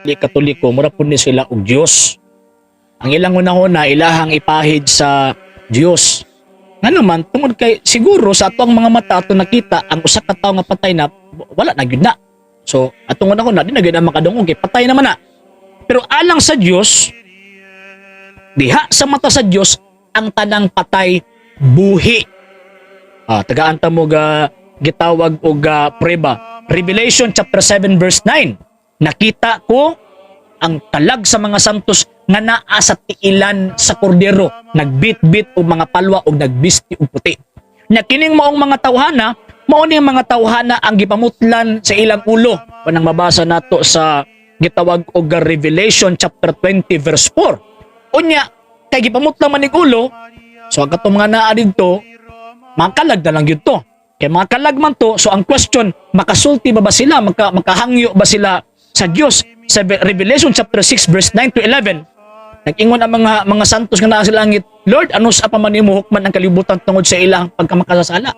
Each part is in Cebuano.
di Katoliko, mura pud ni sila og Dios. Ang ilang hunahuna, ilahang ipahid sa Dios. Nga naman, tungod kay siguro sa atong mga mata ato nakita ang usa ka tawo nga patay na, wala na gyud na. So, atong hunahuna, di na gyud na makadungog kay patay naman na. Pero alang sa Dios, diha sa mata sa Dios, ang tanang patay buhi. Tagaan ta mo ga gitawag og prueba. Revelation chapter 7 verse 9. Nakita ko ang kalag sa mga santos nga naa sa tiilan sa kordero, nagbitbit og mga palwa og nagbisti og puti. Nya kining maong mga tawhana, mao ni ang mga tawhana ang gipamutlan sa ilang ulo. Panang mabasa nato sa gitawag og Revelation chapter 20 verse 4. Unya kay gipamutlan man ning ulo, so ang katong mga naa didto, mga kalag na lang gyud to. Kay mga kalag man to, so ang question, makasulti ba ba sila? Makahangyo ba sila sa Dios? Sa Revelation chapter 6 verse 9 to 11, nag-ingon ang mga santos nga naa sa langit, "Lord, ano sa pa man nimo hukman ang kalibutan tungod sa ilang pagkamakasasala?"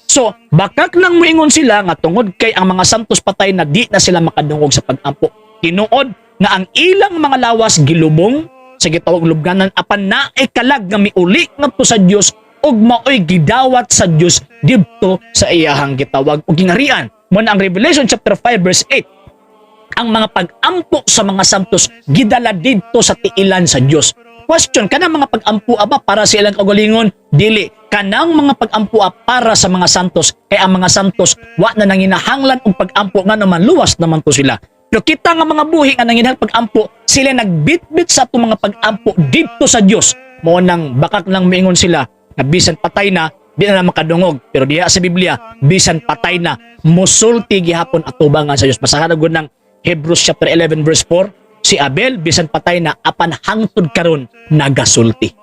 So, bakak lang moingon sila nga tungod kay ang mga santos patay na, di na sila makadungog sa pag-ampo. Tinuod nga ang ilang mga lawas gilubong sa gitawag lubganan, apan naay kalag nga miuli ngadto sa Dios ug maoy gidawat sa Dios didto sa iyahang gitawag og gingharian. Mo na ang Revelation chapter 5 verse 8, ang mga pag-ampo sa mga santos gidala didto sa tiilan sa Dios. Question, kanang mga pag-ampo ba para sa ilang kaugalingon? Dili. Kanang mga pag-ampo para sa mga santos, kay ang mga santos wa na nanginahanglan og pag-ampo, nga naman luwas naman to sila. Pero kita nga mga buhi nga nanginahanglan pag-ampo, sila nagbitbit sa atong mga pag-ampo didto sa Dios. Mo nang bakak lang miingon sila nga bisan patay na, di na makadungog. Pero diha sa Biblia, bisan patay na, musulti gihapon atubangan sa Dios. Basahan na ng Hebrews chapter 11 verse 4, si Abel bisan patay na, apan hangtod karon nagasulti.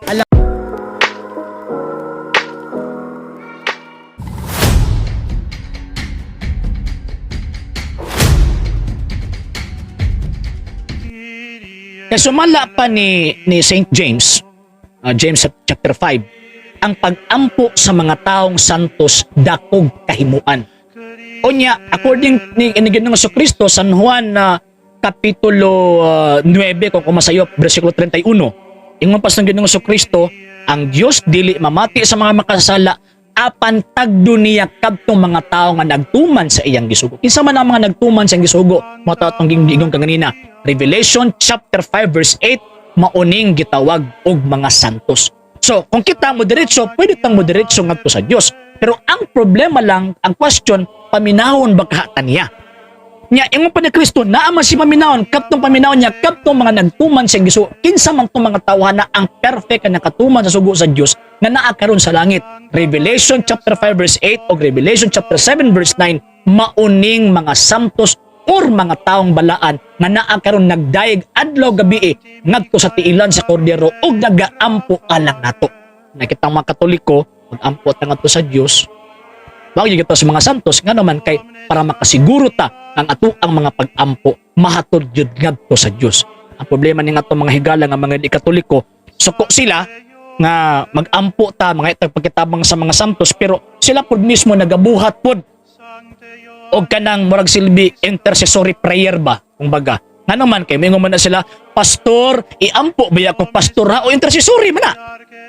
Kaya sumala pa ni Saint James, James chapter 5, ang pag-ampo sa mga taong santos dakog kahimuan. Unya, according ni Ginoong Kristo, San Juan na kapitulo 9, kung kumasayop, versikulo 31, ingon pas ng Ginoong Kristo, ang Dios dili mamati sa mga makasasala, apan tagdo niya kadtong mga tao nga nagtuman sa iyang gisugo. Kinsa man ang mga nagtuman sa iyang gisugo? Mao to atong giingon kaganina. Revelation chapter 5 verse 8, mauning gitawag og mga santos. So, kung kita mo diretso, pwede tang mo diretso ngadto sa Dios. Pero ang problema lang, ang question, paminahon ba ka niya? Nya ingon pa ni Kristo, naa man si paminahon, kadtong paminahon niya kadtong mga nagtuman sa gisugo. Kinsa man tong mga tawhana ang perfect nga nakatuman sa sugo sa Dios nga naa karon sa langit? Revelation chapter 5 verse 8 o Revelation chapter 7 verse 9, mauning mga santos or mga taong balaan nga naa karon nagdayeg adlaw gabi ngadto sa tiilan sa Kordero ug nagaampo alang nato. Nakita mga Katoliko, mag-ampo ta ngadto sa Dios. Wag kita sa mga santos, nga naman kay para makasiguro ta ang ato ang mga pag-ampo mahatod jud ngadto sa Dios. Ang problema ni ngadto mga higala nga mga di Katoliko, suko sila nga mag-ampo ta mga itag pagkitabang sa mga santos, pero sila pud mismo nagabuhat pud og kanang murag silbi intercessory prayer ba, kumbaga. Nga naman kay mingon man na sila, "Pastor, iampo ba ko, pastor ha?" O intercessory man na.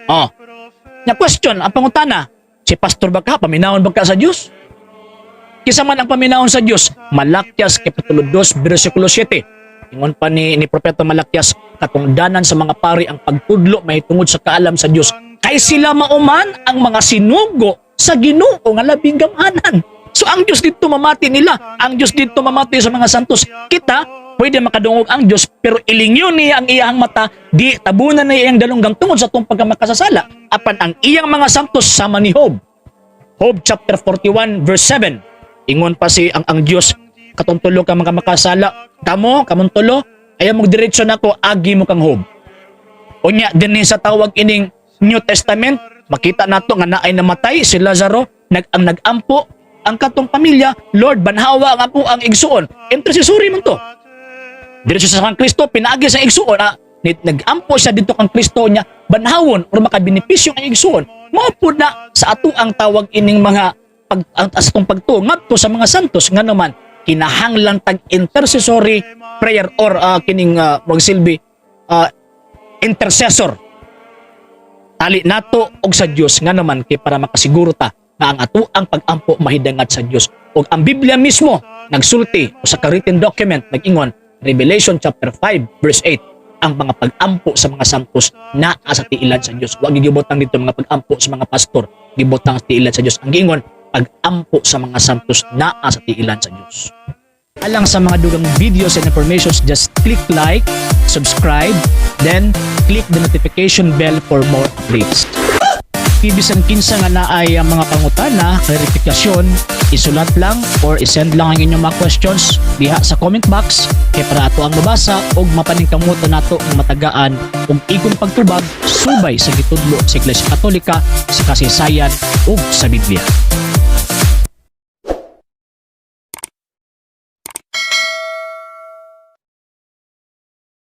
Oh. Nya question, ang pangutana, si pastor ba ka paminawon ba ka sa Dios? Kinsa man ang paminawon sa Dios? Malakyas kapitulo 2 bersikulo 7. Ingon pa ni Propeta Malakyas, katungdanan sa mga pari ang pagtudlo mahitungod sa kaalam sa Dios, kay sila mauman ang mga sinugo sa Ginoo nga labing gamhanan. So ang Dios dito mamati nila, ang Dios dito mamati sa mga santos. Kita pwede makadungog ang Dios, pero ilingyon niya ang iyang mata, di tabunan niya iyang dalunggan tungod sa atong pagkamakasasala. Apan ang iyang mga santos, sama ni Job. Job chapter 41 verse 7. Ingon pa si ang Dios, katong tulo ka mga makasala, kamo, kamong tulo, ayaw mo diretso nako, agi mo kang Job. Unya dinhi sa tawag ining New Testament, makita nato nga naay namatay si Lazaro, ang nagampo ang katong pamilya, "Lord, banhawa ang ako ang igsuon." Intercessory man to. Diretso sa kang Kristo, pinaagi sa igsuon, nagampo siya dito kang Kristo niya, banhawon or makabenepisyo ang igsuon. Mao pud na sa ato ang tawag ining mga pag ang, sa atong pagtuo ngadto sa mga santos, nga naman Kinahanglan tag intercessory prayer or kining magsilbi intercessor tali nato og sa Dios, nga naman kay para makasiguro ta nga ang atoang pag-ampo mahidangat sa Dios. Ug ang Biblia mismo nagsulti o sa written document, nag-ingon, Revelation chapter 5 verse 8, ang mga pag-ampo sa mga santos naa sa tiilan sa Dios. Wa gibutang dito mga pag-ampo sa mga pastor, gibutang sa tiilan sa Dios. Ang giingon, pag-ampo sa mga santos naa sa tiilan sa Dios. Alang sa mga dugang videos and informations, just click like, subscribe, then click the notification bell for more updates. Bisan kinsa nga naay ang mga pangutana, klarifikasyon, isulat lang or isend lang ang inyong mga questions diha sa comment box kay para ato ang mabasa ug mapaningkamutan nato ang matagaan ug igong pagtubag subay sa gitudlo sa Iglesia Katolika sa kasaysayan ug sa Biblia.